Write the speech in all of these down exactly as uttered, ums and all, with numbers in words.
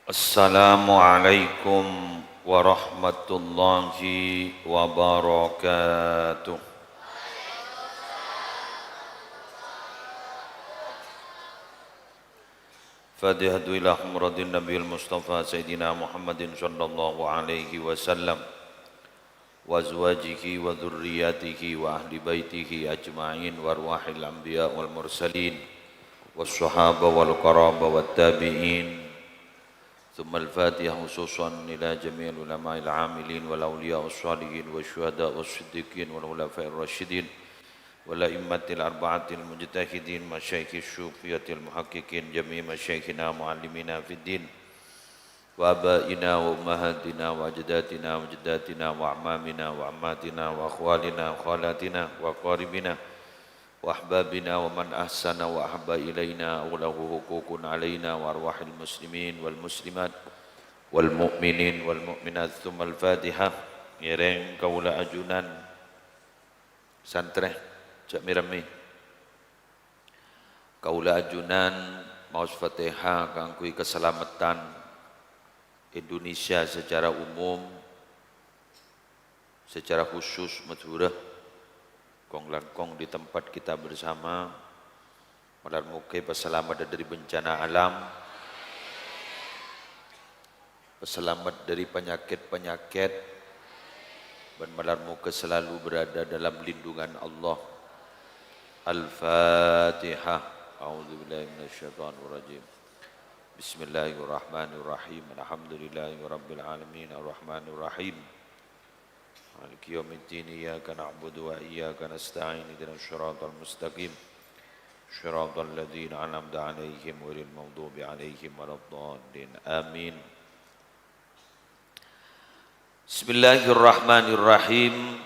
Assalamualaikum warahmatullahi wabarakatuh. Fatihatu ila hadratin Nabiyyil Mustafa Sayyidina Muhammadin sallallahu alaihi wasallam. وأزواجه وذرياته وأهل بيته أجمعين وأرواح الأنبياء والمرسلين والصحابة والقرابة والتابعين. ثم الفاتحة خصوصا إلى جميع العلماء العاملين والأولياء الصالحين والشهداء والصديقين والخلفاء الراشدين والأئمة الأربعة المجتهدين مشايخ الصوفية المحققين جميع مشايخنا معلمينا في الدين وآبائنا وأمهاتنا وأجدادنا وجداتنا وأعمامنا وعماتنا وأخوالنا وخالاتنا وأقاربنا وأحبابنا ومن أحسن وأحب إلينا أو له حقوق علينا وأرواح المسلمين والمسلمات والمؤمنين والمؤمنات. ثم الفاتحة. Ngèrèng kaulâ ajunan santrè, jhâ' mè-rammè. Kaulâ ajunan maos Fatihah kaangghuy kasalameddhân Indonesia secara umum, secara khusus Madhurâ, kong-langkong di tempat kita bersama. Malar mogâ èpasalamet dhâri bencana alam. Pasalamet dhâri panyakèt-panyakèt, bân malar mogâ selalu berada dalam lindungan Allah. Al-Fatihah. A'udzubillahi minasyaitonirrajim. Bismillahirrahmanirrahim. Alhamdulillahirabbil alamin. Arrahmanirrahim. مالك يوم الدين. إياك نعبد وإياك نستعين. اهدنا الصراط المستقيم. صراط الذين أنعمت عليهم غير المغضوب عليهم ولا الضالين. آمين. Bismillahirrahmanirrahim.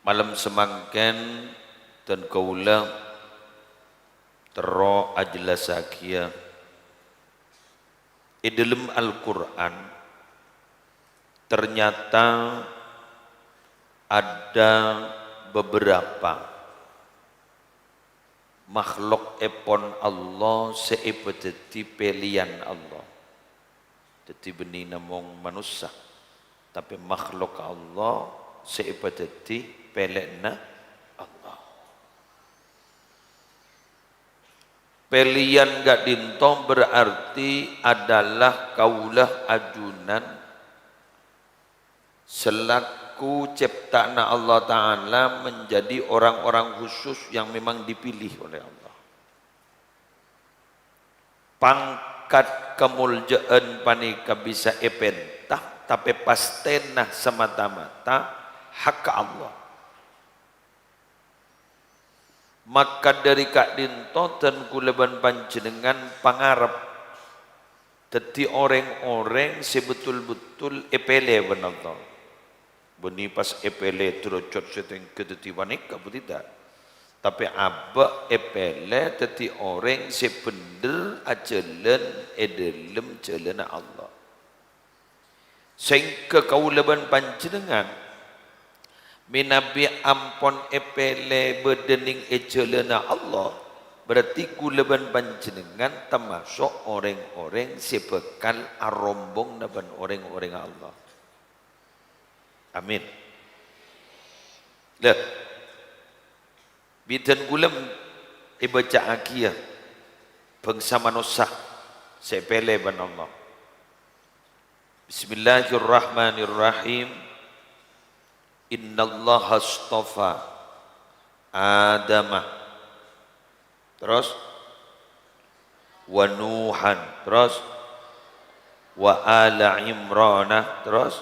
Malem samangkèn dân kaulâ terro ajellassaghiyâ è dhâlem Al-Qur'an, ternyata ada beberapa makhlukèpon Allah sè èpadhâddhi pèlèyan Allah. Dhâddhi bânnè namong manossa, tapè makhluk Allah sè èpadhâddhi pèlèyanna Allah. Pèlèyan ka'dinto berarti adalah kaulâ ajunan selaku ciptaanna Allah Ta'ala menjadi orang-orang khusus yang memang dipilih oleh Allah. Pangkat kamoljâ'ân panèka bisa èpènta, tapè pastèna samata-mata hakka Allah. Maka dhâri ka'dinto dân kaulâ bân panjhennengngan pangarep dhâddhi orèng-orèng sè betul-betul èpèlè bân Allah. Bânnè pas èpèlè dârâjhât sè tèngghi dhâddhi panèka, bu tidak. Tapè abâ' èpèlè dhâddhi orèng sè bhendher ajhâlân è dhâlem jhâlânna Allah. Sèngghâ kaulâ bân panjhennengngan mènabi ampon èpèlè bâdâ nèng è jhâlânna Allah, berarti kaulâ bân panjhennengngan tamaso' orèng-orèng sè bhâkal arombongnga bân orèng-orèngnga Allah. Amin. Lah, bidhân kaulâ èbâca'aghiyâ bhângsa manossa sè èpèlè bân Allah. Bismillahirrahmanirrahim. Innallaha astafa Adama. Terus, wa Nuhan. Terus, wa ala Imrana. Terus,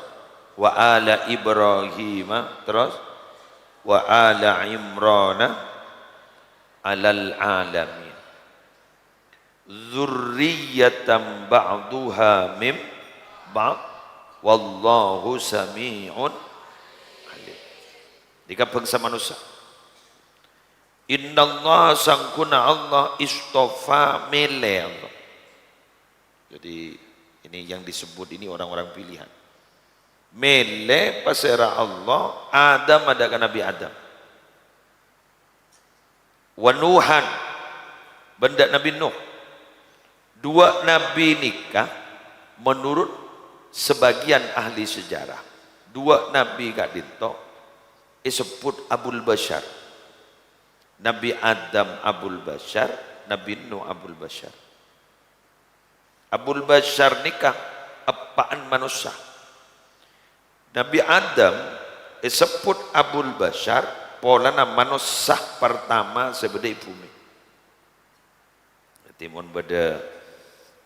wa ala Ibrahima. Terus, wa ala Imrana alal alamin. Dzurriyyatan ba'dhuha min ba'd, wallahu sami'un alim. Nèka bhângsa manossa. Innallaha, sangghuna Allah, istafa, mèlè Allah. Jadi, ini yang disebut ini orang-orang pilihan. Mèlè pasèra Allah, Adam, adâ' ka Nabbhi Adam. Wa Nuhan, bân dâ' Nabbhi Nuh. Duwâ' nabbhi nèka Menurut sebagian ahli sejarah, dua nabi ka'dinto esebbhut Abul Basyar. Nabi Adam Abul Basyar, Nabi Nuh Abul Basyar. Abul Basyar nèka eppa'na manossa. Nabi Adam esebbhut Abul Basyar polana manossa partama sè bâdâ è bhumè. Dhâddhi, mon bâdâ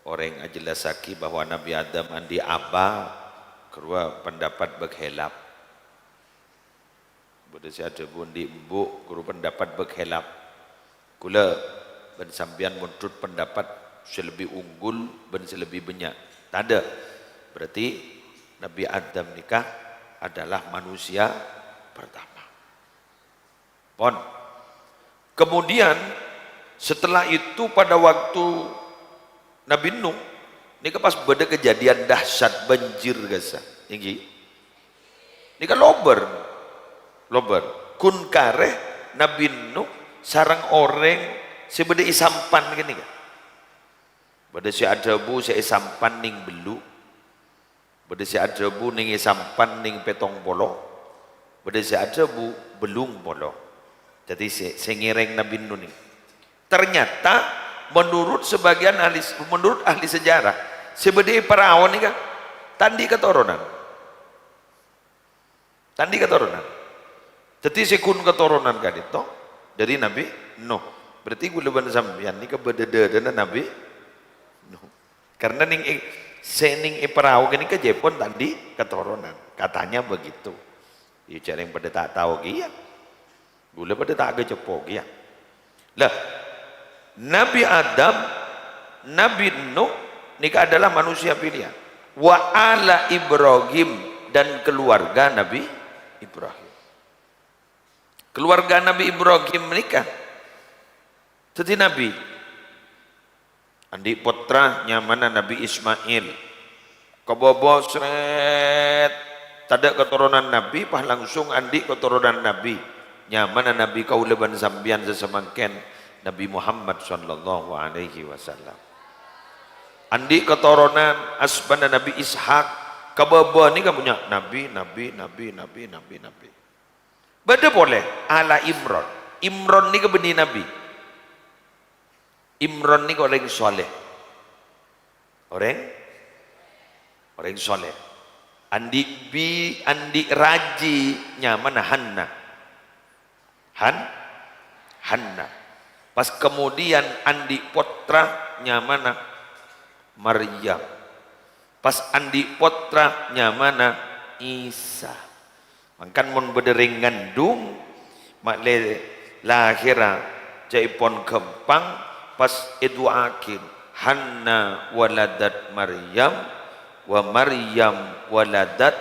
orèng ajellassaghi bahwa Nabi Adam andi' aba, ghâruwa pendapat bâkhèlaf. Bâdâ sè adhâbu andi' embu', ghâruwa pendapat bâkhèlaf. Kaulâ bân sampèyan mondhut pendapat sè lebbi unggul bân sè lebbi bânnya'. Tadâ'. Berarti Nabi Adam nèka adalah manusia pertama. Pon. Kemudian, setelah itu pada waktu Nabi Nuh, nèka pas bâdâ kejadian dahsyat banjir kassa. Èngghi. Nèka lobâr. Lobâr. Ghun karè Nabi Nuh sareng orèng sè bâdâ è sampan ghânèka. Bâdâ sè adhâbu sè è sampan nèng bellu'. Bâdâ sè adhâbu nèng è sampan nèng pèttong polo, bâdâ sè adhâbu bellung polo. Dhâddhi sè, sè ngèrèng Nabi Nuh nèng. Ternyata menurut sebagian ahli, menurut ahli sejarah, sè bâdâ è parao nèka ta' andi' katoronan. Ta' andi' katoronan. Dhâddhi sè ghun katoronan ka'dinto dâri Nabi Nuh. Berarti kaulâ bân sampèyan nèka bâdâ dâdâna Nabi Nuh. Karena nèng è, sè nèng è parao ghânèka jhâ' pon ta' andi' katoronan. Katanya begitu. Iyâ, jhâ' rèng padâ ta' tao kèya. Kaulâ padâ ta' ghâ' ceppo kèya. Lah, Nabi Adam, Nabi Nuh nèka adalah manusia pilihan. Wa ala Ibrahim, dan keluarga Nabi Ibrahim. Keluarga Nabi Ibrahim nèka dhâddhi nabi. Andi' pottra nyamana Nabi Ismail. Kabâbâ srèt, tadâ' katoronan nabi, pas langsung andi' katoronan nabi. Nyamana Nabi kaulâ bân sampèyan sè samangkèn, Nabi Muhammad sallallahu alaihi wasallam. Andi' katoronan asmana Nabi Ishak, kabâbâ nèka bânnya' nabi, nabi, nabi, nabi, nabi, nabi. Bâdâ polè ala Imron. Imron nèka bânnè nabi. Imron nèka orèng soleh. Orèng, orèng soleh. Andi' bi-, andi' rajhi nyamana Hanna. Han-, Hanna. Pas kemudian andi' pottra nyamana Maryam. Pas andi' pottra nyamana Isa. Mangkana mon bâdâ rèng ngandung, ma'lè lahèrra jhâ' èpon ghâmpang, pas èdu'a'aghi, "Hanna waladat Maryam, wa Maryam waladat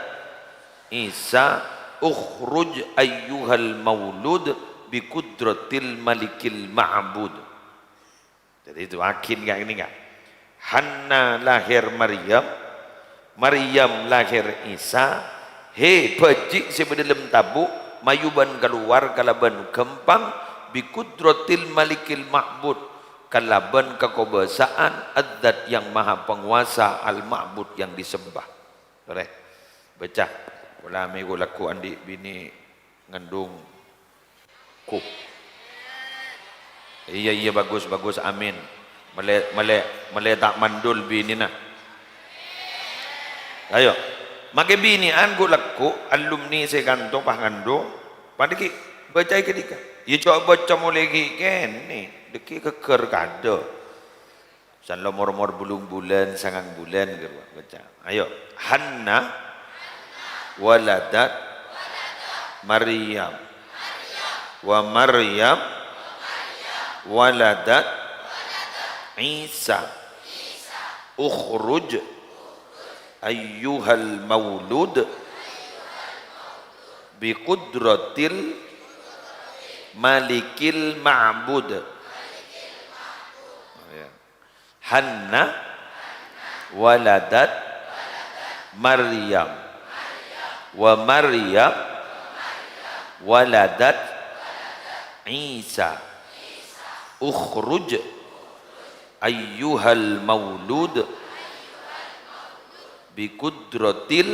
Isa, ukhruj ayyuhal maulud bi qudratil malikil ma'bud." Dhâddhi, èdu'a'aghi ka'dinto, Kak. Hanna lahèr Maryam, Maryam lahèr Isa, he, bhâji' sè bâdâ dâlem tabu', mayubân kalowar kalabân ghâmpang, bi qudratil malikil ma'bud, kalabân kakobâsaan Adzat yang Maha Penguasa, Al-Ma'bud yang disembah. Torè, bâca. Kaulâ mè' ghu-, lagghu' andi' binè ngandung. Ku. Iyâ, iyâ, bagus, bagus. Amin. Ma'lè, ma'lè, ma'lè ta' mandul binèna. Ayo. Makè binè'an ghu-, lagghu', alumni sè kanto pas ngandung. Panèka bâcaè ghânèka. Iyâ, coba bâca molaè ghi' kènè'. Dhâggi' ghâgghâr kadâ'. San lomor-omor bâllung bulân, sangang bulân, ghâruwa, bâca. Ayo. Hanna waladat Maryam. Wa Maryam waladat Isa. Ukhruj ayyuhal maulud bi qudratil malikil ma'bud. Ya. Hanna waladat Maryam. Wa Maryam waladat Isa. Ukhruj ayyuhal maulud Bi qudratil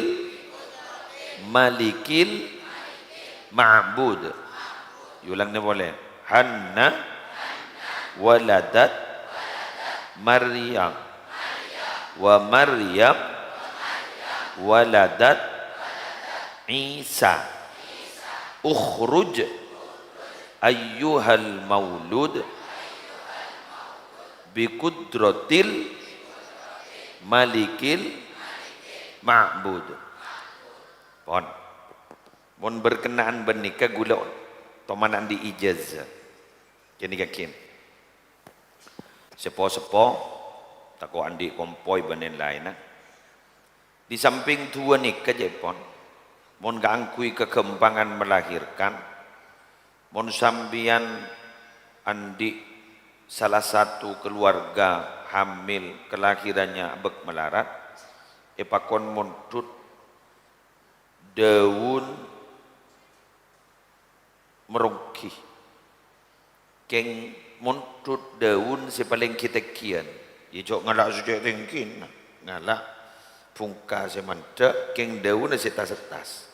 malikil ma'bud. Èolangè polè. Hanna waladat Maryam. Wa Maryam waladat Isa. Ukhruj ayyuhal maulud bi qudratil malikil ma'bud. Pon. Mon berkenaan bân nèka ghulâ toman andi' ijazah. Kènè yakin. Sè po-seppo tako' andi' kompoy bân laèn-laènna. Di samping duwâ nèka, ca'èpon, mon kaangghuy kaghâmpangan melahirkan, mon sampèyan andi' salah satu keluarga hamil, kelahirannya abâk malarat, èpakon mondhut daun meronggi. Kèng mondhut daun sè palèng ghi-tènggiyân. Yâ, jhâ' ngala' sè cè' tènggina. Ngala' bhungka sè mandhâ', kèng daunna sè tas-èttas.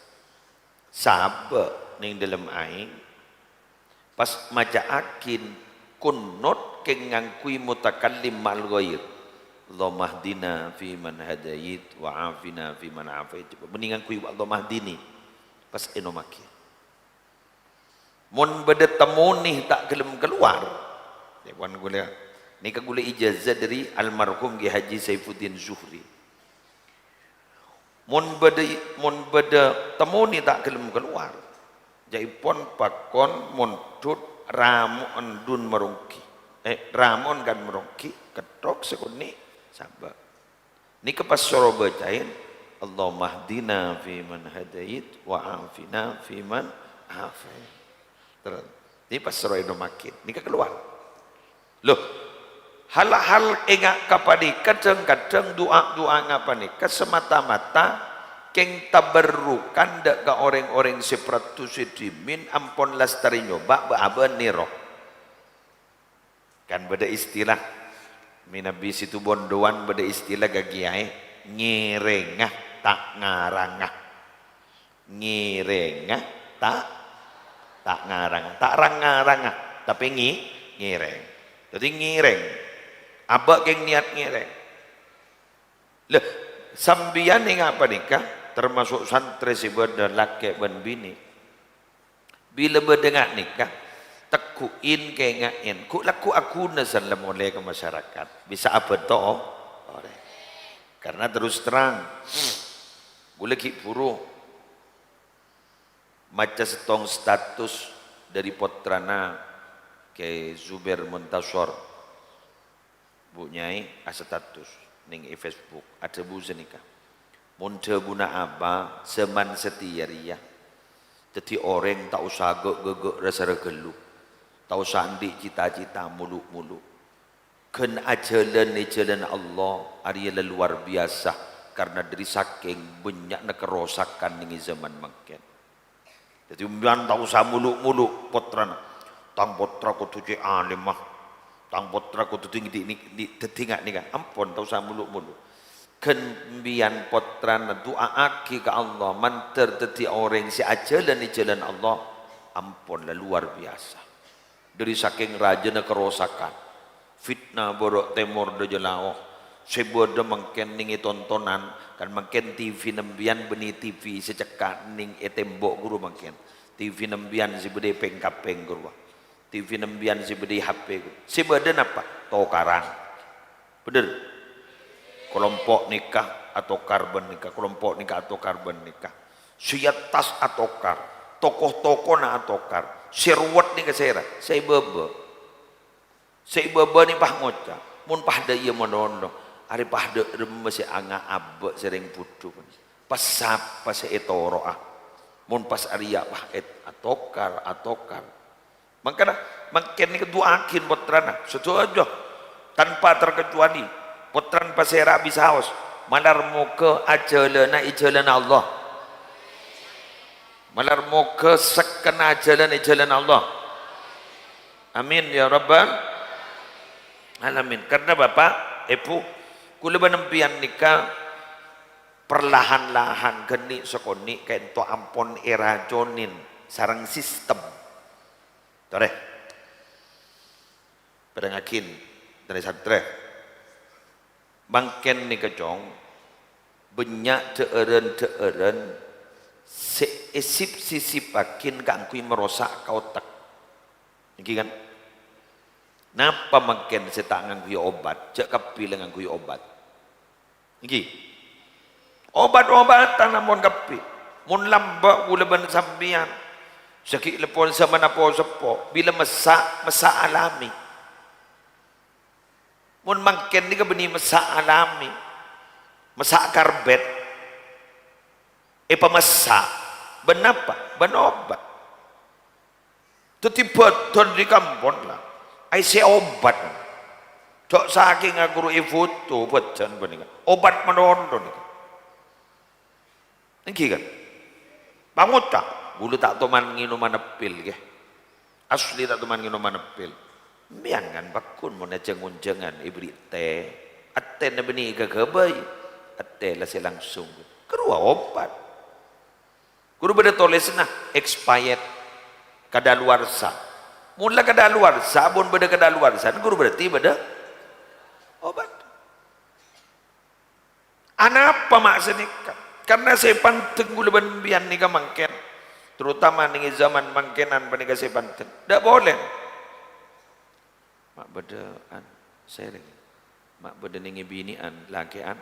Sabâ' neng dâlem aèng. Pas maca'aghin kunut kèng ngangghuy mutakallim ma'al ghair. Allahummahdina fiman hadait, wa afina fiman afait. Coba, bânnè ngangghuy Allahummahdini. Pas ènomaghi. Mon bâdâ tamonè ta' ghellem kalowar, ya, pon ghulâ, nèka ghulâ ijazah dâri almarhum Kiai Haji Saifuddin Zuhri. Mon bâdâ, mon bâdâ tamonè ta' ghellem kalowar, ca'èpon pakon mondhut ramo'an dun meronggi. Eh, ramo'an kan meronggi, ketthok sakonè', sabâ'. Nèka pas soro bâca'è, "Allahummahdina fiman hadait, wa afina fiman afait." Terros, nèka pas soro ènomaghi. Nèka kalowar. Loh, hal-hal ènga' ka panèka, dhâng-kadhâng du'a-du'a nga' panèka semata-mata kèng tabarrukan dâ' ka orèng-orèng sè paraddhusè dhimèn ampon lastarè nyoba, bâ-, abâ' nèro. Kan bâdâ istilah, mènabi Situbondo bâdâ istilah ka kiyaè, ngèrèngnga ta' ngaranga. Ngèrèngnga ta', ta' ngaranga. Ta' rang-ngaranga, tapè ngè-, ngèrèng. Dhâddhi ngèrèng. Abâ' kèng niyat ngèrèng. Lah, sampèyan ènga' panèka, termasuk santrè sè bâdâ lakè' bân binè'. Bilâ bâdâ nga' nèka, tegghu'in, kènga'in, ghu'-, lagghu' aghuna sè la molè ka masyarakat. Bisa abhânto orèng. Karena terus terang, ghulâ ghi' bhuru maca sèttong status dâri pottrana Kè Zubair Montashor. Bu Nyai astatus neng è Facebook, adhâbu sanèka, "Mon dhâbuna Abah, jhâman satèya rèya dhâddhi orèng ta' osa ghâ'-ghâghâ' ra-sara ghâllu, ta' osa andi' cita-cita molo'-molo'. Ghân ajhâlân è jhâlân Allah arèya la luar biasa, karna dâri sakèng bânnya'na karosakan neng è jhâman mangkèn." Dhâddhi, sampèyan ta' osa molo'-molo' pottrana. "Tang pottra kodhu cè' alimma. Tang pottra kodhu dhing-, di-, di-, dhâddhi nga' nèka." Ampon, ta' osa molo'-molo'. Ghân sampèyan pottrana du'aaghi ka Allah, mandhâr dhâddhi orèng sè ajhâlân è jhâlân Allah. Ampon, la luar biasa. Dâri sakèng rajâna karosakan, fitna bârâ' tèmor dâjâ lao', sè bâdâ mangkèn neng è tontonan, kan mangkèn T V sampèyan bânnè T V sè cekka' neng è tèmbok ghârowa mangkèn. T V sampèyan sè bâdâ è pèng-kapèng ghârowa. T V sampèyan sè bâdâ è H P ghârowa. Sè bâdâ napa? Tokaran. Bhender. Kalompo' nèka atokar bân nèka, kalompo' nèka atokar bân nèka. Sè è attas atokar, toko-tokona atokar. Sè ruwet nèka sèra, sè è bâbâ. Sè è bâbâ nèka pas ngoca', "Mon pas dâ' iyâ manono, arè pas dâ' remma sè anga' abâ' sè rèng budhu. Pas sapa sè ètoro'a? Mon pas arèya pas è-, atokar, atokar." Mangkana, mangkèn nèka du'aaghi pottrana, sadhâjâ, tanpa terkecuali, pottrana pasèra bisaos, malar moghâ ajhâlâna è jhâlânna Allah. Malar moghâ sekkèna ajhâlân è jhâlânna Allah. Amin, ya Rabbal Alamin. Karna Bapa', Èbhu, kaulâ bân sampèyan nèka Perlahan-lahan, ghânni' sakonè' kaènto ampon èraconin sareng sistem. Torè. Pèrèngaghin, tarè-santrè. Mangkèn nèka, Cong, bânnya' dhâ'ârân-dhâ'ârân sè èsip-sisipaghin kaangghuy marosak ka otek. Èngghi, kan? Napa mangkèn sè ta' ngangghuy obat? Jhâ' kabbhi la ngangghuy obat. Èngghi. Obat-obatan ampon kabbhi. Mon lambâ' kaulâ bân sampèyan, saghi' leppon sampèyan po-seppo, bilâ messa', messa' alami. Mon mangkèn nèka bânnè messa' alami, messa' karbèt, èpamessa'. Bân napa? Bân obat. Dhâddhi bhâdhân nèka ampon la, aèssè obat. Jhâ' sakèng aghuru èfoto bhâdhân panèka. Obat malolo nèka. Èngghi, kan? Pangoca', "Kaulâ ta' toman ngènoman pil, ghi. Asli ta' toman ngènoman pil." Sampèyan, kan, pagghun mon ajhâng-onjhângan èberri' tè. Atèna bânnè èghâghâbây. Atè la sè langsung. Karowa obat. Ghuru bâdâ tolèsanna, expired, kadaluwarsa. Mon la kadaluwarsa, mon bâdâ kadaluwarsa, ghuru berarti bâdâ obat. Anapa ma' sanèka? Karna sè pandeng kaulâ bân sampèyan nèka mangkèn, terutama nèng è zaman mangkènan panèka sè pandeng. Dâ' polè. Ma' bâdâ an-, sèrèng. Ma' bâdâ nèng è binè'an, lakè'an.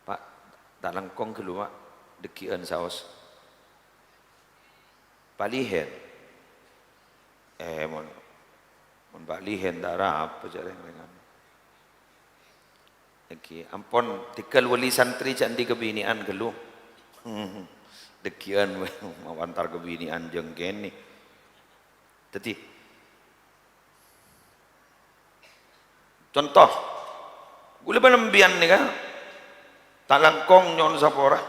Pa', ta' langkong ghâllu, Pa'. Dhâggi'ân saos. Pa' Lihen. Eh, mon, mon Pa' Lihen ta' arapa jhâ' rèng-rèngan. Èngghi, ampon tèghâl wali santri jhâ' andi' kabinè'an ghâllu. Dhâggi'ân, ma' entar kabinè'an jhâng kènè. Dhâddhi, conto, kaulâ bân sampèyan nèka, ta' langkong nyo'on sapora.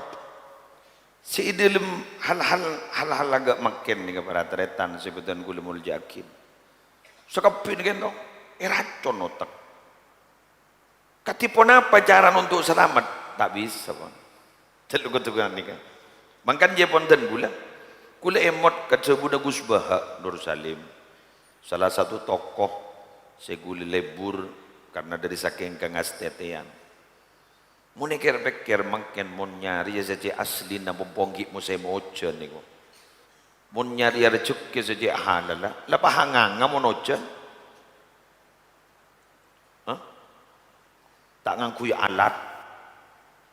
Sè è dhâlem hal-hal, hal-hal aghâ' mangkèn nèka, para tarètan sè bhâdhân kaulâ molja'aghi. Sakabbhi nèka ènto, èracon otek. Kadhi ponapa carana untuk salamet? Ta' bisa, pon. Celluk kodu ganèka. Mangkana jhâ' pon dân kaulâ. Kaulâ èmot ka dhâbuna Gus Baha Nur Salim, salah satu tokoh sè kaulâ lebur karna dhâri sakèng kangastètèyan. Mon èkèr-pèkkèr, mangkèn mon nyarèya sè cè' aslina pompong ghi' mosèm ojhân nèko. Mon nyarèya rejhekkè sè cè' halalla, la pahanganga mon ojhân. Hah? Ta' ngangghuy alat.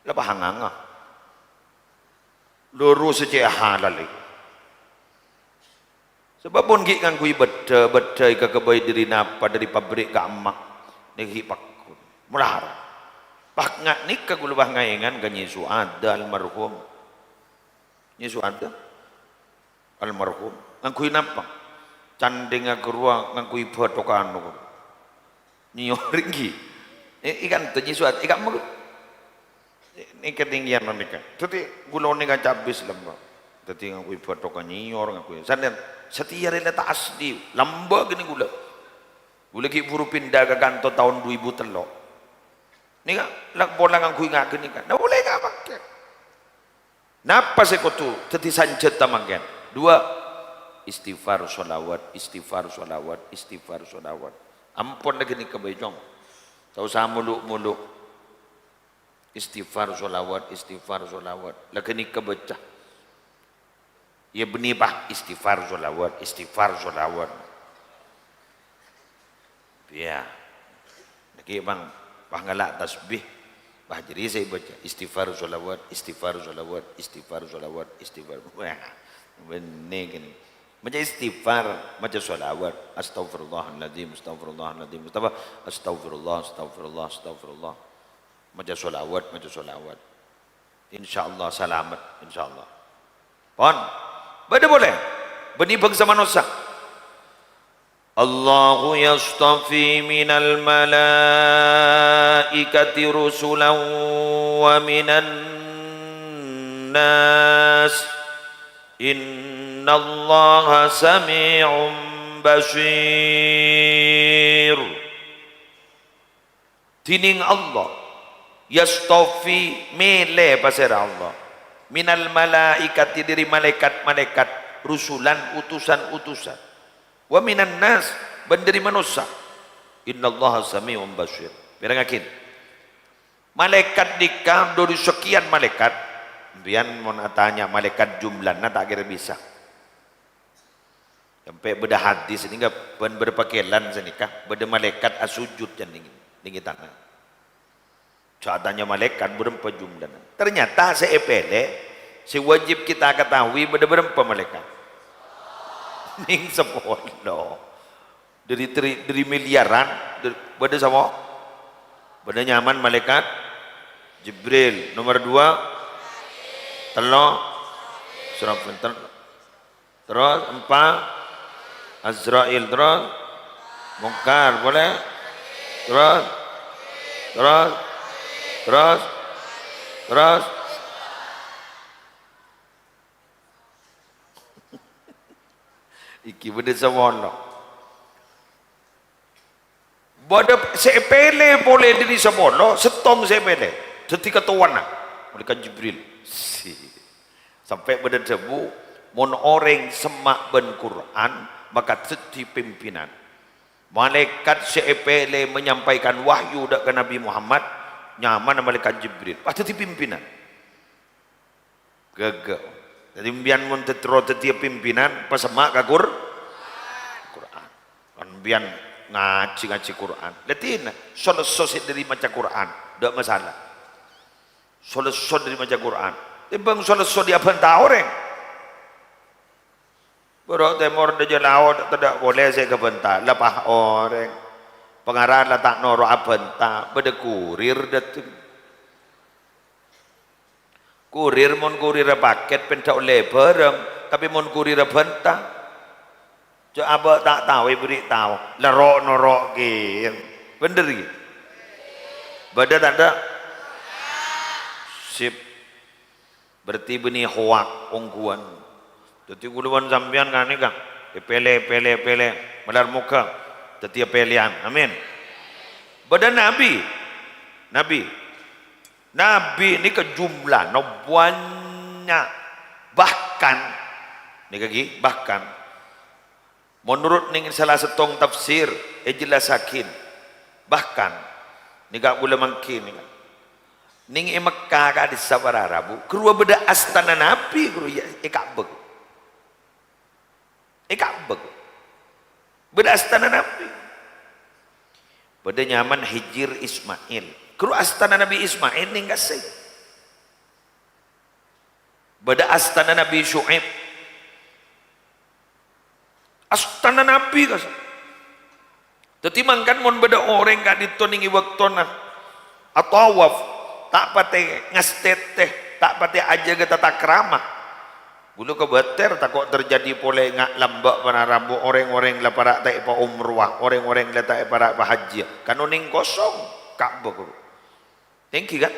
La pahanganga. Loro sè cè' halal iku. Sabâb mon ghi' ngangghuy bâddhâ, bâddhâ èkaghâbây dhâri napa, dhâri pabrik ka'emma. Nèka ghi' pagghun. Malarat. Pas nga-, nèka kaulâ pas ngaèngan ka Nyi Su'ada almarhum. Nyi Su'ada. Almarhum. Ngangghuy napa? Candhing aghârowa ngangghuy bâthokan, nèko. Nyior èngghi. Eh, èkan to Nyi Su'ada, èkan mèko. Nèka tinggiyan nèka. Dhâddhi, kaulâ nèka cabis lambâ'. Dhâddhi, ngangghuy bâthokan nyior, ngangghuy. Sampèyan, satèya rèla ta' asli. Lambâ' kènè kaulâ. Kaulâ ghi' buru pinda ka kanto taon du èbu tello'. Nèka, la-, pola ngangghuy ngaghen nèka. Nah, polè ka' pakè. Napa sè kodhu dhâddhi sanjhâta mangkèn? Dua, istighfar, sholawat, istighfar, sholawat, istighfar, sholawat. Ampon la ghânèka bhâi, Cong. Ta' osa molo'-molo'. Istighfar, sholawat, istighfar, sholawat. La ghânèka bâca. Iyâ bânnè, Pa', istighfar, sholawat, istighfar, sholawat. Iyâ. Nèkè, Bang, pas ngala' tasbih, pas jârèya sè èbâca, istighfar, sholawat, istighfar, sholawat, istighfar, sholawat, istighfar. Wah, bânnè kènè. Maca istighfar, maca sholawat, astaghfirullahaladzim, astaghfirullahaladzim, astaghfir-, astaghfirullah, astaghfirullah, astaghfirullah. Maca sholawat, maca sholawat. Insyaallah salamet, insyaallah. Pon. Bâdâ polè. Bânnè bhângsa manossa. Allahu yastafi minal malaikati rusulan wa minan nas. Innallaha sami'un basir. Dhinèng Allah Yastofi, mèlè pasèra Allah. Minal malaikati, dhâri malaèkat-malaèkat, rusulan, utusan-utusan. Wa minan nas, bân dhâri manossa. Innallaha sami'un basir. Pèrengngaghi. Malaèkat dhika dhâri sakèyan malaèkat. Sampèyan mon atanya malaèkat jumlana ta' kèra bisa. Sampè' bâdâ hadis nèka bân bârâmpa kèlan sanèka, bâdâ malaèkat asujud jân nèng, nèng tana. Jhâ' atanya malaèkat bârâmpa jumlana. Ternyata sè èpèlè, sè wajib kita ketahui bâdâ bârâmpa malaèkat. Nèng sapolo. Dhâri tri-, dhâri miliaran, dhâri, bâdâ sapa? Bâdâ nyamana malaèkat Jibril. Nomer dua, tello', Israfil. Ter-, terros empa', Azrail. Terros Mungkar. Polè. Terros, terros, terros, terros. Iki bâdâ sapolo. Bâdâ sè èpèlè polè dhâri sapolo, sèttong sè èpèlè. Dhâddhi katowana. Malaèkat Jibril. Si. Sampè' bâdâ dhâbu, mon orèng semma' bân Qur'an, maka dhâddhi pimpinan. Malaèkat sè èpèlè menyampaikan wahyu dâ' ka Nabi Muhammad, nyamana malaèkat Jibril. Pas dhâddhi pimpinan. Ghâghâ. Dhâddhi, sampèyan mon terro dhâddhiyâ pimpinan, pasemma' ka Qur-, Qur'an. Kan sampèyan ngajhi-ngajhi Qur'an. Latihna, so-lesso sè dhâri maca Qur'an, ta' masalah. So-lesso dhâri maca Qur'an. Tèmbhâng so-lesso dhâri abhânta orèng. Bârâ' tèmor dhâjâ lao' tadâ' polè sè èkabhânta, la pas orèng. Pangara la ta' noro' abhânta, bâdâ kurir dâteng. Kurir, mon kurirra pakèt, pènta ollè bhârâng, tapè mon kurirra bhânta, jhâ' abâ' ta' tao èbherri' tao, la ro'-noro' kèya. Bhender, ghi? Bâdâ tadâ'? Sip. Berarti bânnè hoak ongghuwân. Dhâddhi kaulâ bân sampèyan ghânèka, èpèlè, èpèlè, èpèlè. Malar moghâ dhâddhiyâ pèlèyan. Amin. Bâdâ nabi. Nabi. Nabi nèka jumlana bânnya'. Bahkan, nèka ghi, bahkan, menurut nèng sala sèttong tafsir, èjellassaghi. Bahkan, nèka kaulâ mangghi nèka. Nèng è Mekka ka'dissa' para rabu, ghâruwa bâdâ astana nabi, ghâruwa, iyâ, è Ka'bah. È Ka'bah. Bâdâ astana nabi. Bâdâ nyamana Hijir Ismail. Ghâruwa astana Nabi Ismail nèng ka'assa'. Bâdâ astana Nabi Syu'aib. Astana nabi ka'assa'. Dhâddhi mangkana mon bâdâ orèng ka'dinto nèng è bâktona atawaf, ta' patè ngastètè, ta' patè ajâgâ tata krama. Kaulâ kabâtèr tako' terjadi polè nga' lambâ' para rabu, orèng-orèng la para' ta' èpaomrowa, orèng-orèng la ta' èpara' pahajjiyâ. Kan onèng kosong Ka'bah, ghuru. Èngghi, kan?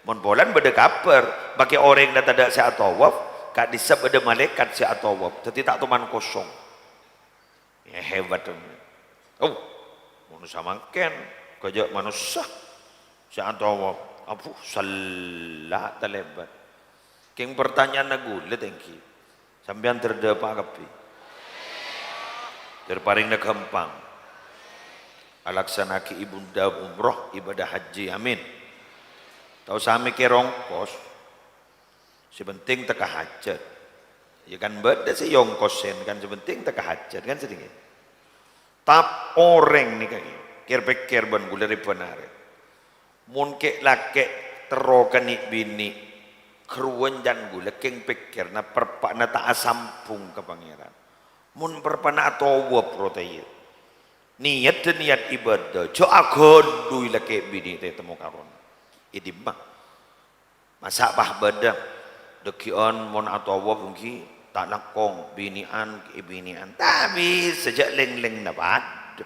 Mon polana bâdâ kabhâr, makè orèng la tadâ' sè atawaf, ka'dissa' bâdâ malaèkat sè atawaf. Dhâddhi ta' toman kosong. Yâ, hebat, dong. Oh, manossa mangkèn, kajâ' manossa. Sè atawaf, abu, sella' talèbât. Kèng pertanyaanna kaulâ, èngghi. Sampèyan dâr dâpa' kabbhi. Dâr parèngna ghâmpang. Alaksana'aghi ibunda umroh, ibadah hajji. Amin. Ta' osa mèkkèr ongkos. Sè penting tekka hajat. Yâ kan bâdâ sè èongkosen, kan sè penting tekka hajat, kan sè dingin. Tap orèng nèka, kèr-pèkkèr bân kaulâ rèbân arè. Mon kè'-lakè' terro kanè' binè', ghâruwa can kaulâ kèng pèkkèrna parpa'na ta' asambhung ka Pangèran. Mon parpa'na atawaf, ro tèyè. Niyat dâ' niyat ibadah, jhâ' aghâllu lakè' binè' ta' ètemmo karona. È dimma? Masa' pas bâdâ, dâggi'ân mon atawaf èngghi ta' langkong, binè'an, è binè'an. Ta' bisa, jhâ' lèng-lèngnga padâ.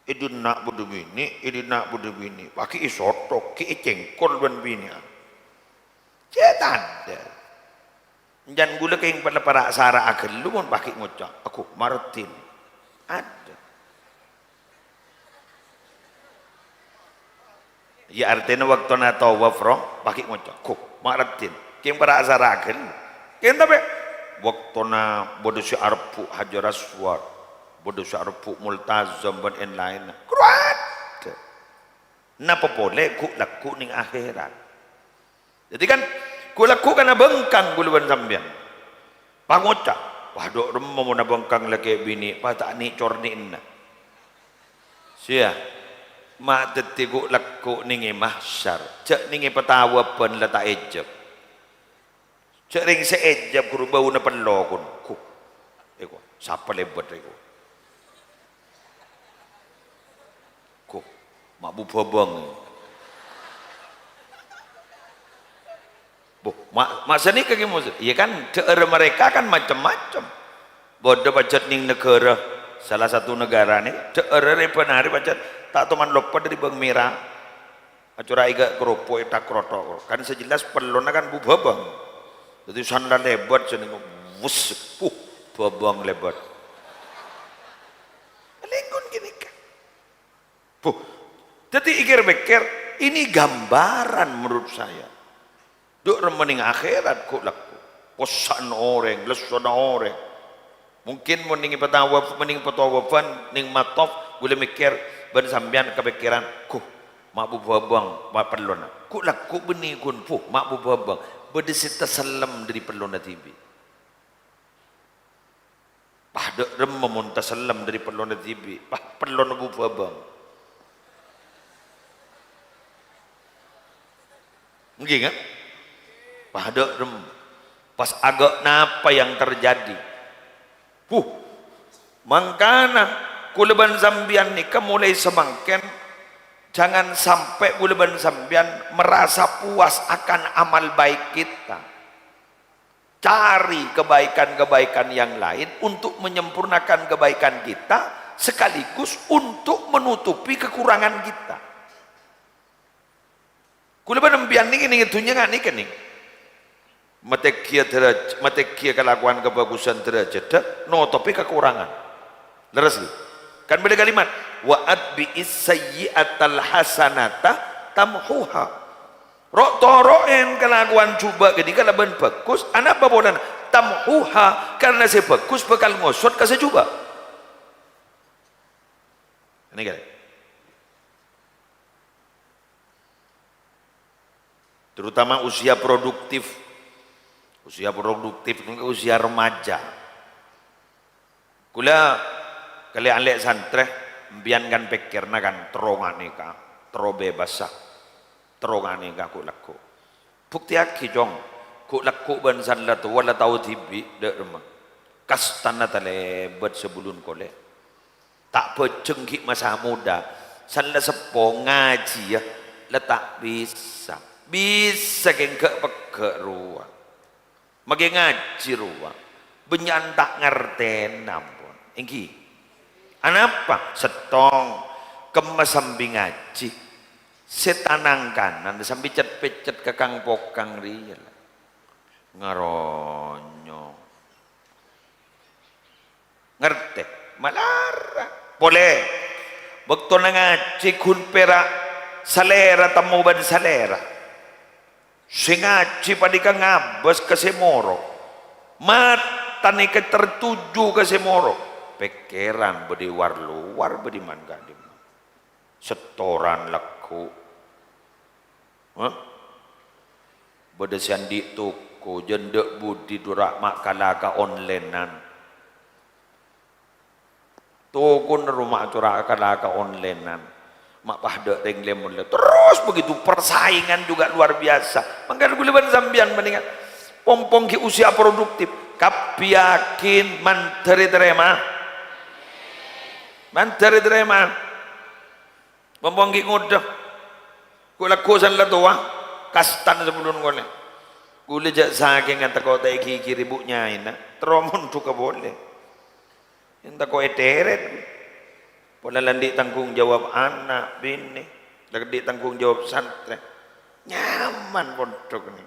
È dinna' bâdâ binè', è dinna' bâdâ binè'. Pas ghi' èsothok, ghi' ècèngkol bân binè'an. Cè' tadâ'. Can kaulâ kèng pala para' sara aghâllu mon pas ghi' ngoca', "Aghâ, mardin." Adâ. Iyâ, artèna bâktona tawaf, ro, paghi' ngoca', "Ghu, ma' raddhin, kèng para' asara ghâllu." Kèng tapè, bâktona bâdâ sè arebbhu' Hajar Aswad, bâdâ sè arebbhu' Multazam bân èn-laènna. Kruwat! Napa polè ghu'-lagghu' neng akhèrat. Dhâddhi kan, ghu'-lagghu' kan abhângkang kaulâ bân sampèyan. Pangoca', "Wah, dhu' remma mon abhângkang lakè' binè', pas ta' nè'-cornè'na." Siya, ma' dhâddhi ghu'-lagghu' neng è mahsyar, jhâ' neng è patawaban la ta' èjhâb. Jhâ' rèng sè èjhâb ghuru bâuna pello, kun. Ghu, èko, sapa lèbât rèko? Ghu, ma' bu bhâbâng. Bu, ma', ma' sanèka kè maksud? Iyâ kan, dhâ'ârra mereka kan macem-macem. Bâdâ pajhât neng naghârâ, salah satu naghârâ nè, dhâ'ârra rèbân arè pajhât ta' toman loppa dâri bâng mèra. Acora' èghâ' karopo' ètak roto'. Kan sè jelas pellona kan bu bhâbâng. Dhâddhi san la lèbât sè nèng, wes, puh, bhâbâng lèbât. Lènggân ghânèka. Puh. Dhâddhi èkèr-pèkkèr, ini gambaran menurut saya. Dhu' remma neng akhèrat ghu'-lagghu'. Possa'na orèng, lessona orèng. Mungkin mon neng patawaf, mon neng patawafan, neng mataf, ghulâ mèkkèr, bân sampèyan kapèkkèran, "Ghu, ma' bu bhâbâng, ma' pellona." Ghu'-lagghu' bânnè ghun, "Puh, ma' bu bhâbâng." Bâdâ sè tasellem dâri pellona dhibi'. Padâ remma mon tasellem dâri pellona dhibi', pa-, pellona bu bhâbâng. Èngghi, enggak? Padâ remma. Pas aghâ' napa yang terjadi? Puh, mangkana kaulâ bân sampèyan nèka molaè samangkèn, jangan sampai kaulâ bân sampèyan merasa puas akan amal baik kita. Cari kebaikan-kebaikan yang lain untuk menyempurnakan kebaikan kita, sekaligus untuk menutupi kekurangan kita. Kaulâ bân sampèyan nèng, nèng è dhunnya nga' nèka, nèng. Matènggiyâ dârâj-, matènggiyâ kalakowan kabhâghusân dârâjhâddhâ, notobhi kakorangan. Lerres, ghi? Kan bâdâ kalimat, "Wa atbi'is sayyi'atal hasanata tamhuha." Ro'-toro'en kalakowan jhubâ' ghânèka kalabân bhâghus, anapa polana? Tamhuha, karna sè bhâghus bhâkal ngosot ka sè jhubâ'. Ini kan. Terutama usia produktif. Usia produktif ini usia remaja. Kaulâ kalè-alè santrè, sampèyan kan pèkkèrra kan terro nga' nèka, terro bebas, terro nga' nèka ghu'-lagghu'. Buktèyaghi, Cong, ghu'-lagghu' bân san la towa la tao dhibi' dâ' remma. Kastana talèbât sabulun kolè. Ta' bhâjheng ghi' masa moda, san la seppo ngajhiyâ la ta' bisa. Bisa kèng ghâ'-pegghâ' rowa. Makè ngajhi rowa, bânnya'an ta' ngartèna, ampon. Èngghi. Anapa? Sèttong, kemma sambi ngajhi. Sè tanang kanan sambi cet-pècet ka kang-pokang rèya, la. Ngaronyo. Ngartè? Malarang. Polè, bâktona ngajhi ghun pèra' salèra temmo bân salèra. Sè ngajhi panèka ngabâs ka sè moro. Mata nèka tertuju ka sè moro. Pèkkèran bâdâ war-lowar bâdâ man ka'dimma. Setoran lagghu'. Hah? Bâdâ sè andi' toko, jhâ' endâ' budi dora' ma' kala ka onlènan. Tokona roma cora' kala ka onlènan. Ma' padâ rèng lè-molè. Terus begitu, persaingan juga luar biasa. Mangkana kaulâ bân sampèyan panèka, pong-pong ghi' usia produktif. Kabbhi yakin mandhâr ètarèma. Mandhâr ètarèma. Pong-pong ghi' ngodâ. Ghu'-lagghu' san la towa, kastana sabulun kolè. Kaulâ jhâ' sakènga tako' ta' èghighiri bu' nyaèna, terro mondhughâ polè. Èn tako' èterrèt. Polana la andi' tanggung jawab ana', binè, la andi' tanggung jawab santrè. Nyaman pondhuk nè.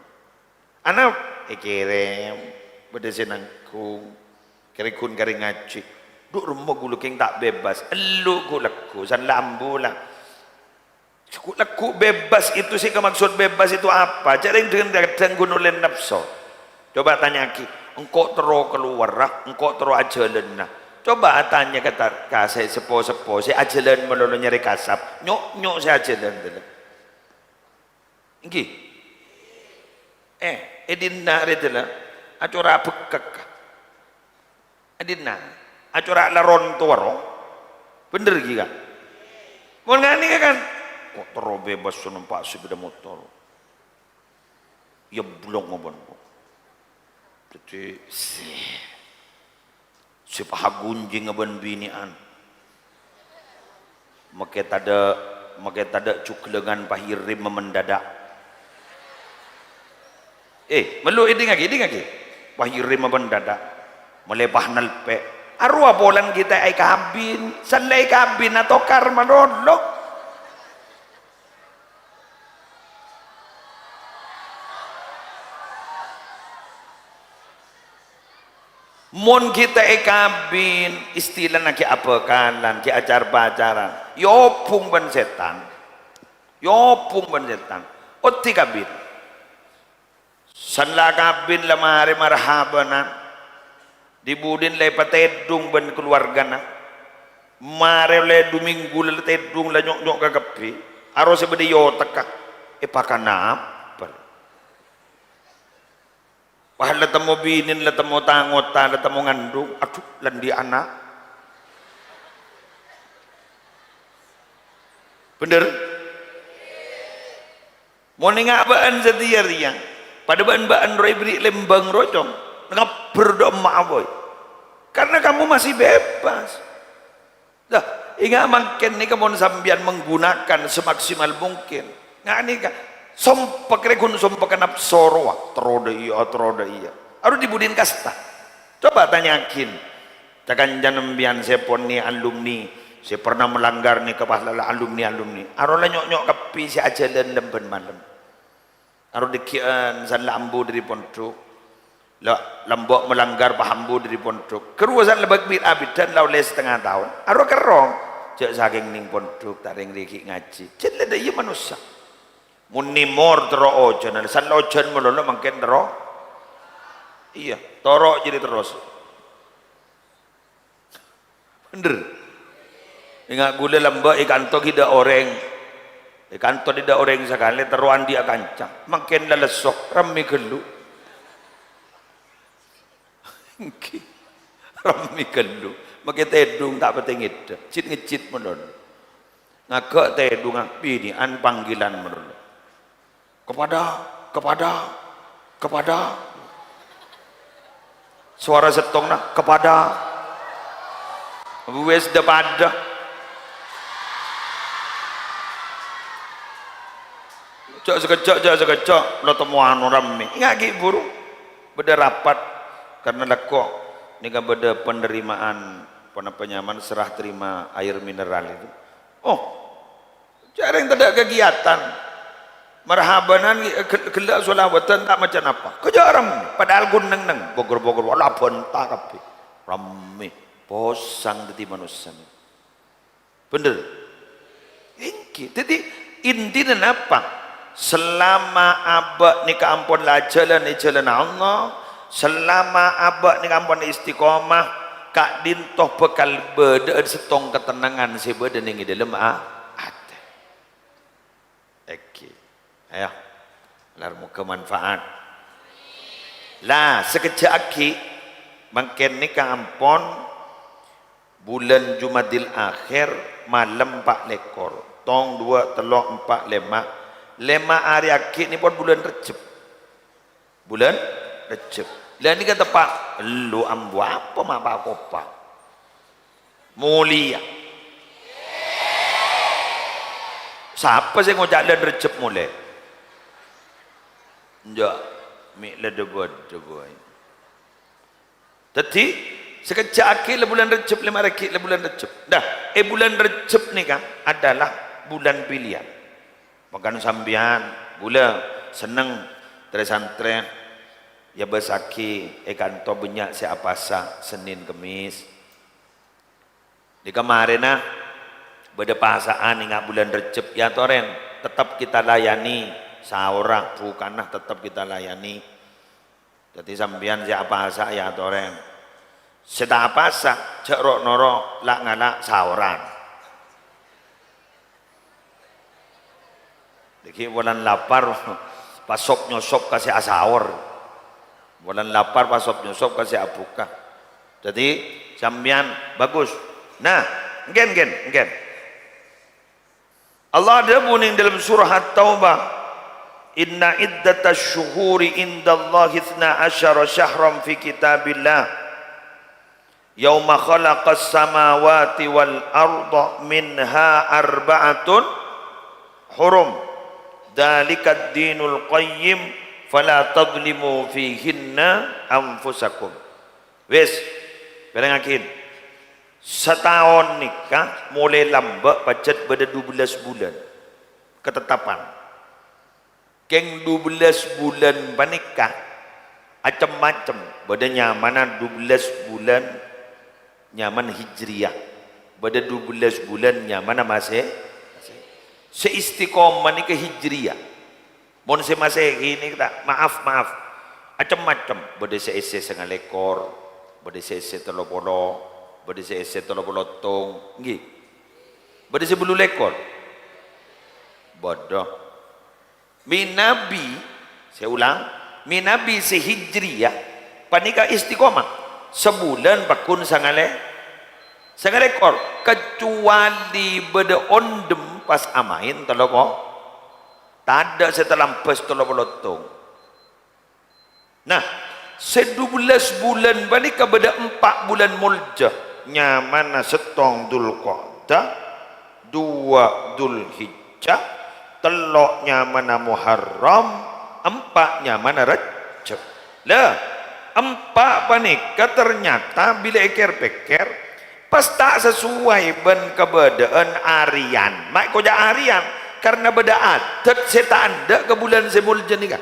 Ana' èkèrèm, bâdâ sè nanggung, kèrèghun karè ngajhi. Dhu' remma kaulâ kèng ta' bebas, ellu ghu'-lagghu', san la ambu la. Lagghu', lagghu' bebas itu sè èkamaksod bebas itu apa? Jhâ' rèng dhâng-, dhâng-, ghun ollè napso. Coba tanya'aghi, "Engko' terro kalowara, engko' terro ajhâlâna." Coba atanya ka tar-, ka sè seppo-seppo, sè ajhâlân malolo nyarè kasap. Nyo'-nyo' sè ajhâlân, dâlem. Ènggi? Eh, è dinna' rè dâlem, acora' bhekka'. È dinna', acora' laron towaro. Bhender ghi, Ka'? Mon nganèka kan, kok terro bebas sè nompa' sepeda motor. Yâ, belong apa, kok. Dhâddhi, sè, sè pahagunjing bân binè'an. Makè tadâ', makè tadâ' jhuglângan pahirim mendadak. Eh, mello èdingngaghi, èdingngaghi. Pahirim mendadak. Malè pas nalpè'. Arowa polana ghi' ta' èkabin. Sella èkabin atokar malolo. Mon ghi' ta' èkabin, istilana ghi' abhâkalan, ghi' acar-pacaran, èobhung bân sètan. Èobhung bân sètan. Oddhi kabin. San la kabin la marè marhabanan. Di-budina la èpatèdung bân kalowargana. Marè ollè du minggu la tèdung la nyo'-nyo' kakabbhi. Arowa sè bâdâ è otekka. Èpakanapa? Wah, la temmo binèna, la temmo ta-ngota, la temmo ngandung. Adhu, la andi' ana'. Bhender? Mon enga' bâ'ân satèya rèya, padâ bân-bâ'ân rowa èberri' lembang rowa, Cong. Ngabbher dâ' emma'a, boy. Karena kamu masih bebas. Lah, enga' mangkèn nèka mon sampèyan menggunakan semaksimal mungkin. Nga' nèka, sompek rè ghun sompek napso rowa, terro dâ' iyâ, terro dâ' iyâ. Arowa di-budina kasta. Coba tanya'aghin, ca-kanca sampèyan sè pon nè alumni, sè pernah melanggar nèka pas la alumni-alumni. Arowa la nyo'-nyo' kabbhi sè ajhâlân lem bân malem. Arowa dhâggi'ân san la ambu dâri pondhuk. La, la embu' melanggar pas ambu dâri pondhuk. Ghâruwa san la bâk bit-abiddhân la ollè satengnga taon. Arowa kerrong. Jhâ' sakèng neng pondhuk, ta' rèng rèya ghi' ngajhi. Jhâ' la dâ' iyâ manossa. Mon nèmor terro ojhânan, san la ojhân malolo mangkèn terro. Iyâ, toro' jârèya terros. Bhender. Enga' ghulâ lambâ' è kanto ghi' dâ' orèng. È kanto ghi' dâ' orèng sakalè terro andi'â kanca. Mangkèn la lesso, rammè ghâllu. Ènggi. Rammè ghâllu. Makè tèdung ta' patè ngèdhâ. Jit-ngejjit malolo. Ngaghâ' tèdungnga binè'an panggilan malolo. Kepada, kepada, kepada. Sowara sèttongnga, kepada. Wis dâ-padâ. Jhâ' sakejjhâ', jhâ' sakejjhâ', la temmo anu rammè. Enga' ghi' buru. Bâdâ rapat, karena lako nèka bâdâ penerimaan, ponapa nyamana, serah terima air mineral itu. Oh, jhâ' rèng tadâ' kegiatan. Marhabanan, ghi-, gel-, ghellâ' sholawatan, ta' maca napa. Kejhâ' rammè, padahal ghun neng-neng, bogor-bogor, wala bânta kabbhi. Rammè, posang dhâddhi manossa. Bhender? Ènggi. Dhâddhi, intina napa? Selama abâ' nèka ampon la ajhâlân è jhâlânna Allah, selama abâ' nèka ampon istiqomah, ka'dinto bhâkal bâdâ'â sèttong katennangan sè bâdâ neng è dâlem a-, atè. Ènggi. Ayo. Lar moghâ manfaat. La, sakejjhâ' aghi', mangkèn nèka ampon bulân Jumadil Akhir, malem pa' lèkor. Tong, duwâ', tello', empa', lèma'. Lèma' arè aghi' nèpon bulân Rejjeb. Bulân Rejjeb. La nèka teppa' ello ambu apa ma' pa-kopa. Molèya. Sapa sè ngoca' bulân Rejjeb molè? Enjâ', mè' la dâ-bâdâ, boy. Dhâddhi, sakejjhâ' aghi' la bulân Rejjeb, lèma' arè aghi' la bulân Rejjeb. Nah, è bulân Rejjeb nèka adalah bulân pilihan. Mangkana sampèyan, ghulâ, senneng, trè-santrè, èabâssaghi è kanto bânnya' sè apasa Sennèn Kemmès. Nèka marèna bâdâ pasa'an enga' bulân Rejjeb, èyatorè. tetep kita layani, saorra, bukana tetep kita layani. Dhâddhi sampèyan sè apasa ya atorè. Sè ta' apasa, jhâ' ro'-noro' la'-ngala' saorra. Dhâggi' bulân lapar, pas sop-nyosop ka sè asaor. Bulân lapar, pas sop-nyosop ka sè abuka. Dhâddhi, sampèyan bagus. Nah, ènggen, ènggen, ènggen. Allah adhâbu neng dâlem surah At-Taubah, "Inna iddatasy syuhuri indallahi itsna asyara syahran fi kitabillah, yauma khalaqas samawati wal arda minha arba'atun hurum, dzalikad dinul qayyim, fala tadzlimu fihinna anfusakum." Wis, pèrèngngaghi. Sataon nèka molaè lambâ' pajhât bâdâ dubellâs bulân katetapan. Kèng dubellâs bulân panèka acem-macem. Bâdâ nyamana dubellâs bulân nyaman Hijriyah. Bâdâ dubellâs bulân nyamana Masè-, Masè-. Sè istiqomah nèka Hijriyah. Mon sè Masèhi nèka ta', maaf, maaf. Acem-macem. Bâdâ sè èssè sanga lèkor, bâdâ sè èssè tello polo, bâdâ sè èssè tello polo tong. Ènggi. Bâdâ sè bâllu lèkor. Bâdâ. Mènabi, sè ulang, mènabi sè Hijriyah, panèka istiqomah. Sabulân pagghun sanga lè-, sanga lèkor. Kecuali bâdâ ondhem pas amaèn tello po-, Tadâ' sè talambâs tello polo tong. Nah, sè dubellâs bulân panèka bâdâ empa' bulân molja, nyamana sèttong Dzulqa'dah, duwâ' Dzulhijjah, tello' nyamana Muharram, empa' nyamana Rajab. Lah, empa' panèka ternyata bilâ èkèr-pèkkèr, pas ta' sasowai bân kabâdâ'ân arèyan. Ma' èkoca' arèyan, karna bâdâ adât sè ta' endâ' ka bulân sè molja nèka.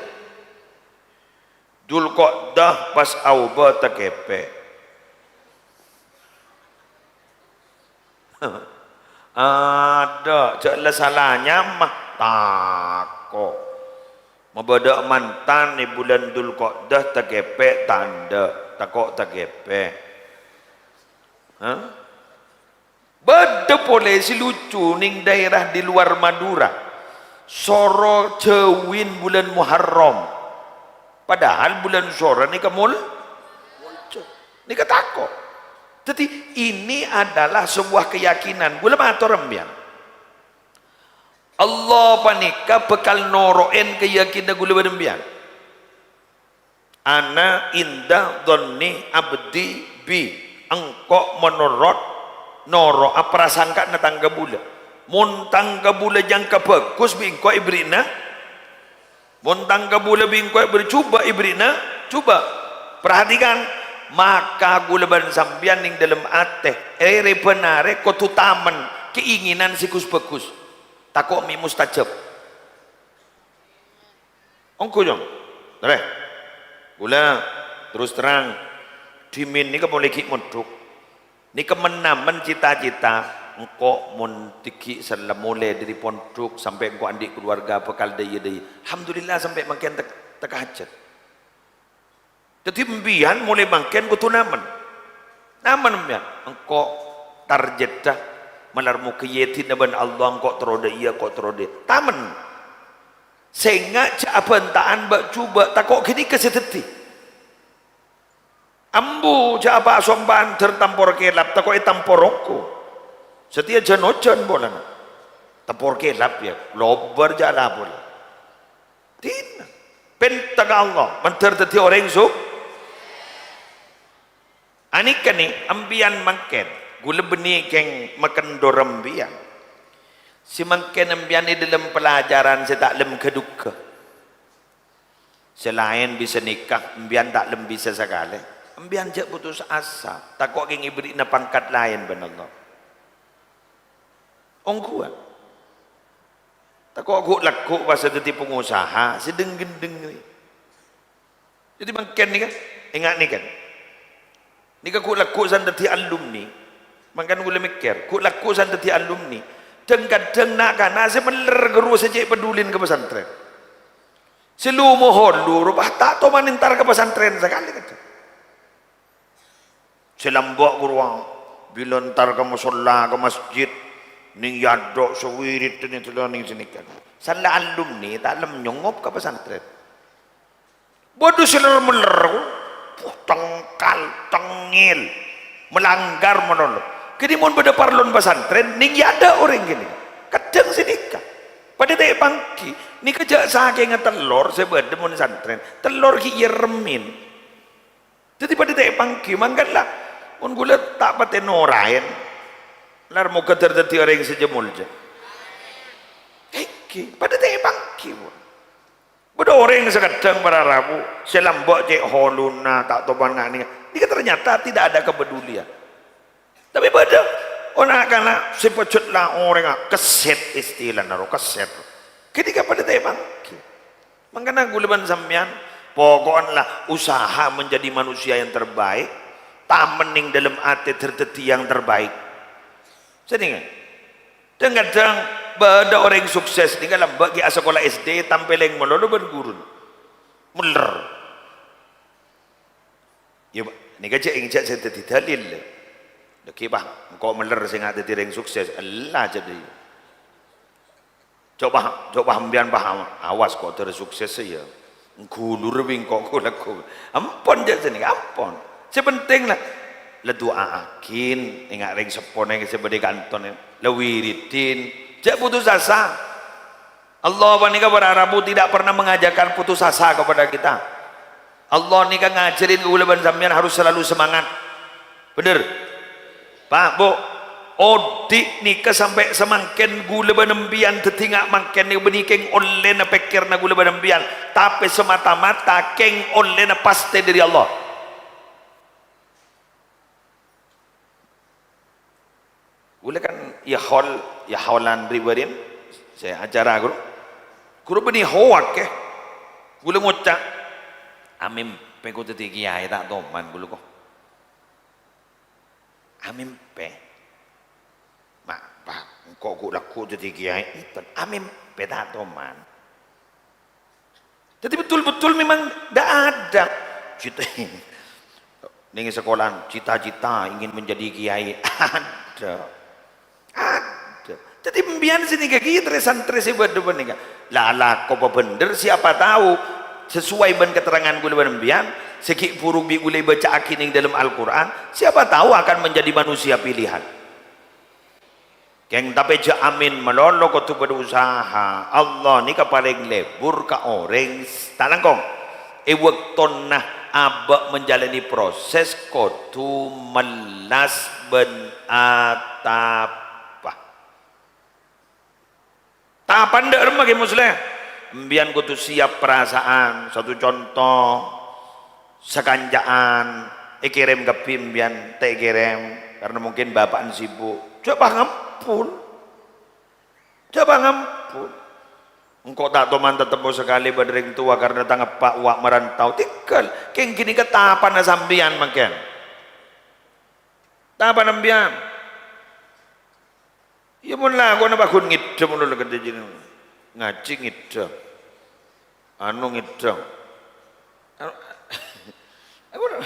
Dzulqa'dah pas aobâ takèpè'. Adâ', jhâ' la sala nyama, tako'. Mabâdâ mantan è bulân Dzulqa'dah takèpè' ta' endâ', tako' takèpè'. Hah? Bâdâ polè sè lucu neng dhaèra di luar Madura, soro jhâuwin bulân Muharram. Padahal bulân soro nèka mol-, molja. Nèka tako'. Dhâddhi, ini adalah sebuah keyakinan. Ghulâ mator sampèyan. Allah panèka bhâkal noro'è keyakinan ghulâ bân sampèyan. "Ana inda dzanni abdi bi." Engko' monorot, noro'a prasangkana tang kabulâ. Mon tang kabulâ nyangka bhâghus bi' engko' èberri'na, mon tang kabulâ bi' engko' èberri', jhubâ' èberri'na, jhubâ'. Perhatikan, maka ghulâ bân sampèyan neng dâlem atè, rè-rèbân arè kodhu tamen keinginan sè ghus-bhâghus. Tako' mè' mustajab. Ongghu, Cong. Tarè. Ghulâ, terus terang, dhimèn nèka polè ghi' mondhuk. Nèka men-namen cita-cita, engko' mon dhiggi' sella molè dâri pondhuk sampè' engko' andi' kaluwarga bhâkal dâ-iyâ-dâ-iyâ. Alhamdulillah, sampè' mangkèn tek-, teka hajat. Dhâddhi, sampèyan molaè mangkèn kodhu namen. Namen, sampèyan. Engko' tarjetta malar moghâ èèdina bân Allah, engko' terro dâ-iyâ, engko' terro dâ-iyâ. Tamen. Sènga' jhâ' abhânta'an bâ'-jhubâ', tako' ghânèka sè dhâddhi. Ambu jhâ' apa' sompa'an dhâr tampor kèlap, tako' ètampor ongghu. Satèya jân-ojân polana. Tampor kèlap, yâ, lobâr jhâ' la polè. Dhina. Pènta ka Allah, mandhâr dhâddhi orèng su-, Anèka nè, sampèyan mangkèn, ghulâ bânnè kèng makendhor sampèyan. Sè mangkèn sampèyan è dâlem pelajaran sè ta' lem ghâdhughâ. Sè laèn bisa nèka, sampèyan ta' lem bisa sakalè. Sampèyan jhâ' putus asa, tako' kèng èberri'na pangkat laèn bân Allah. Ongghuwân. Tako' ghu'-lagghu' pas dhâddhi pangosaha sè dheng-ghendheng rè. Dhâddhi mangkèn nèka, enga' nèka. Nèka ghu'-lagghu' san dhâddhi alumni. Mangkana ghulâ mèkkèr, ghu'-lagghu' san dhâddhi alumni. Dhâng-kadhâng na'-kana' sè mèller ghuru sè cè' padulin ka pesantren. Sè lomo holo ropa ta' toman entar ka pesantren sakalè kadhâng. Sè lambâ' ghuru, bilâ entar ka mosolla, ka masjid, nèng è adâ' sè wirid nèng dâlâ nèng sanèka. Sala alumni ta' lem nyongop ka pesantren. Bâdâ sè ler-mèller, puh, tengkal, tengngel, melanggar malolo. Kènè mon bâdâ parlon pesantren, nèng è adâ' orèng kènè. Kadhâng sanèka. Padâ ta' èpangghi. Nèka jhâ' sakènga tellor sè bâdâ mon santrèn. Tellor ghi' èremmèn. Dhâddhi padâ ta' èpangghi. Mangkana la, mon ghulâ ta' patè noraèn. Lar moghâ dhâr dhâddhi orèng sè jâ-moljâ. Èngghi, padâ ta' èpangghi, pon. Bâdâ orèng sè kadhâng para rabu, sè lambâ' cè' holona, ta' toman nganèka. Nèka ternyata tidak ada kepedulian. Tapè bâdâ, oh, na'-kana' sè pajhât la orèngnga, kesèt istilana ro, kesèt. Ghânèka padâ ta' èpangghi. Mangkana ghulâ bân sampèyan, poko'en la usaha menjadi manusia yang terbaik, tamennèng dâlem atè dhâr dhâddhi yang terbaik. Sanèka. Dhâng-kadhâng bâdâ orèng sukses nèka lambâ' ghi' asakola S D tampèlèng malolo bân ghuruna. Mèller. Ya, Pa', nèka jhâ' ènjhâ' sè dhâddhi dalil. Dhâggi', Pa', engko' mèller sè nga' dhâddhi orèng sukses. Ella jhâ' dhâ' iyâ. Coba, coba sampèyan paham. Awas ko' dhâr sukses ya. Nggulur bi' engko' ko-, lagghu. Ampon jhâ' sanèka, ampon. Sè pentèng la, la du'aaghin, enga' rèng seppona sè bâdâ è kanton, la wiridin. Jhâ' putus asa. Allah panèka para rabu tidak pernah mengajarkan putus asa kepada kita. Allah nèka ngajhârin ghulâ bân sampèyan harus selalu semangat. Bhender? Pa', Bu', odi' nèka sampè' samangkèn ghulâ bân sampèyan dhâddhi nga' mangkèn nèka bânnè kèng ollèna pèkkèranna ghulâ bân sampèyan, tapè semata-mata kèng ollèna pastè dâri Allah. Ghulâ kan ya hol, ya holan ribârin, sè acara ghuru. Ghuru bânnè hoak, ya. Ghulâ ngoca', "Amèmpè ko' dhâddhi kèyaè ta' toman ghulâ ko'." Amèmpè. Ma', Pa', engko' ghu-, lagghu' dhâddhi kèyaè, enten. Amèmpè ta' toman. Jadi betul-betul memang ndak ada. Cita-, neng sekolahan, cita-cita ingin menjadi kiai. Ada. Ada. Jadi mbiyan sini kaki santrè sè bâdâ panèka. Lah, lako apa bhender, siapa tahu sesuai bân keterangan ghulâ bân mbiyan, sè ghi' bhuru bi' ghulâ èbâca'aghi neng dâlem Al-Qur'an, siapa tahu akan menjadi manusia pilihan. Kèng, tapè jhâ' amin malolo, kodhu bâdâ usaha. Allah nèka palèng lebur ka orèng s-, ta' langkong. È bâktona abâ' menjalani proses, kodhu mellas bân atapa. Tapan dâ' remma, Kè Musleh. Mbiyan kodhu siap perasaan. Satu conto, sakanca'an èkèrèm kabbhi mbiyan ta' èkèrèm, karena mungkin bapa'na sibuk. Jhâ' pangampun. Jhâ' pangampun. Engko' ta' toman tatemmo sakalè bân rèng towa karena tang eppa' wa' marantau. Tèngghâl. Kèng ghânèka tapanna sampèyan mangkèn. Tapanna sampèyan. Iyâ, mon lakona paggun ngèddhâ, mon la kadhâjâna ngajhi ngèddhâ. Anu ngèddhâ. Anu,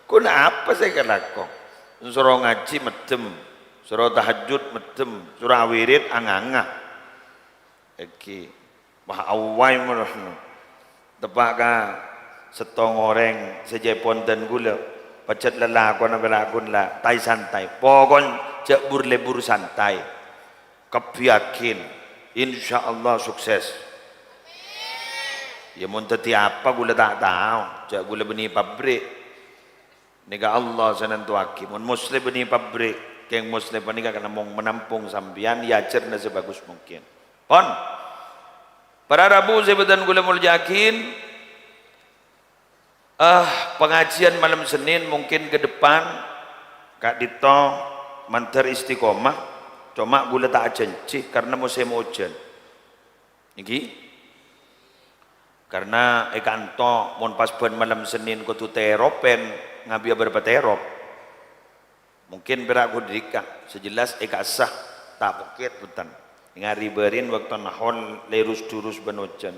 ghuna apa sè èkalako? Soro ngajhi meddhem, soro tahajjud meddhem, soro awirid anganga. Èngghi. Wah, awai molono. Teppa' ka sèttong orèng sè jhâ' èpon dân ghulâ. Pajhât lalakonna pèra' ghun la tai-santai. Pokon jhâ' bur-lebur santai. Kabbhi yakin. Insyaallah sukses. Ya, mon dhâddhi apa ghulâ ta' tao. Jhâ' ghulâ bânnè pabrik. Nèka Allah sè nantowaghi. Mon Musleh bânnè pabrik, kèng Musleh panèka kan namong menampung sampèyan, èajhârâna sebagus mungkin. Pon. Para rabu sè bâdhân ghulâ molja'aghi, eh, pengajian malam Senin mungkin ke depan ka'dinto mandhâr istiqomah, coma ghulâ ta' ajhânjhi karena musim ojhân. Èngghi? Karena è kanto mon pas bân malam Senin kodhu tèropèn, ngabiyâ bârâmpa tèrop? Mungkin pèra' kodhu dhika, sè jelas è ka'issa ta' pokèt bhunten. Ngari bârin bâkto nahol lerus durus bân ojhân.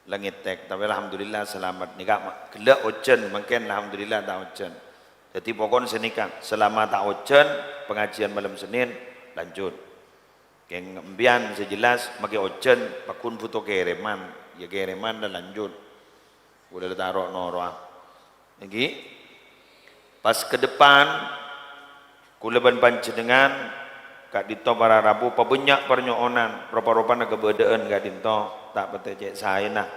La ngètèk, tapè alhamdulillah salamet. Nèka ma-, ghellâ' ojhân, mangkèn alhamdulillah ta' ojhân. Dhâddhi pokon sanèka, salama ta' ojhân, pangajiân malem Sennèn lanjut. Kèng empèyan sè jelas makè ojhân, pagghun bhuto kèrèman, iyâ kèrèman la lanjut. Kaulâ la ta' ro'-noro'a. Èngghi? Pas ka depan, kaulâ bân panjhennengngan ka'dinto para rabu pabânnya' parnyo'onan, ropa-ropana kabâdâ'ân ka'dinto, ta' patè cè' saèna.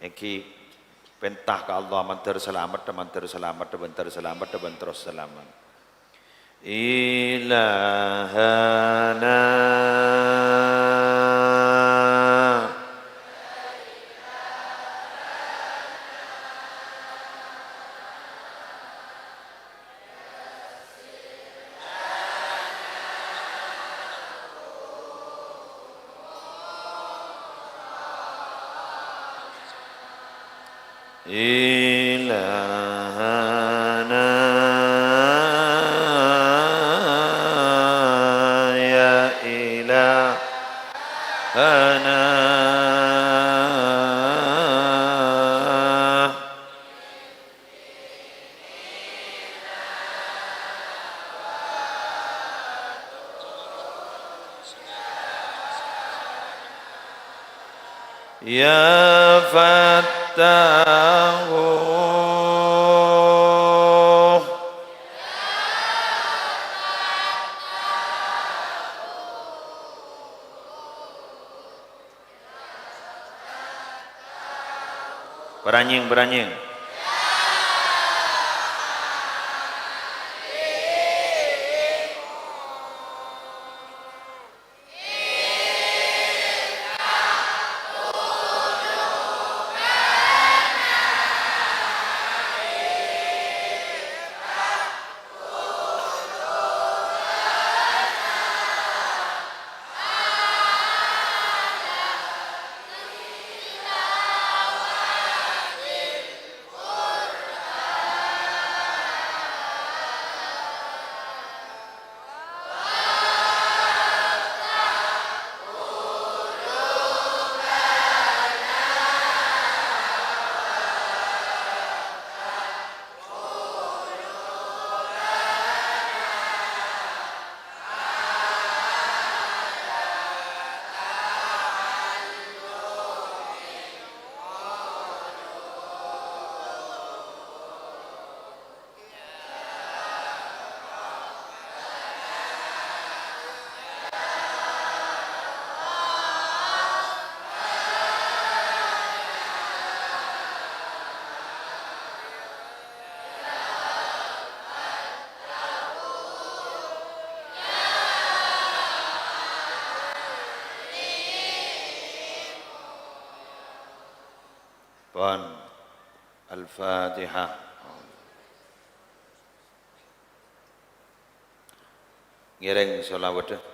Èngghi, pènta ka Allah, mandhâr salamet, mandhâr salamet, mandhâr salamet, bân terros salamet. Ilahana. Ilahana, ya Ilahana. Ya Fattahu. Paranyèng, paranyèng. Pon. Al-Fatihah. Ngèrèng shalawatta.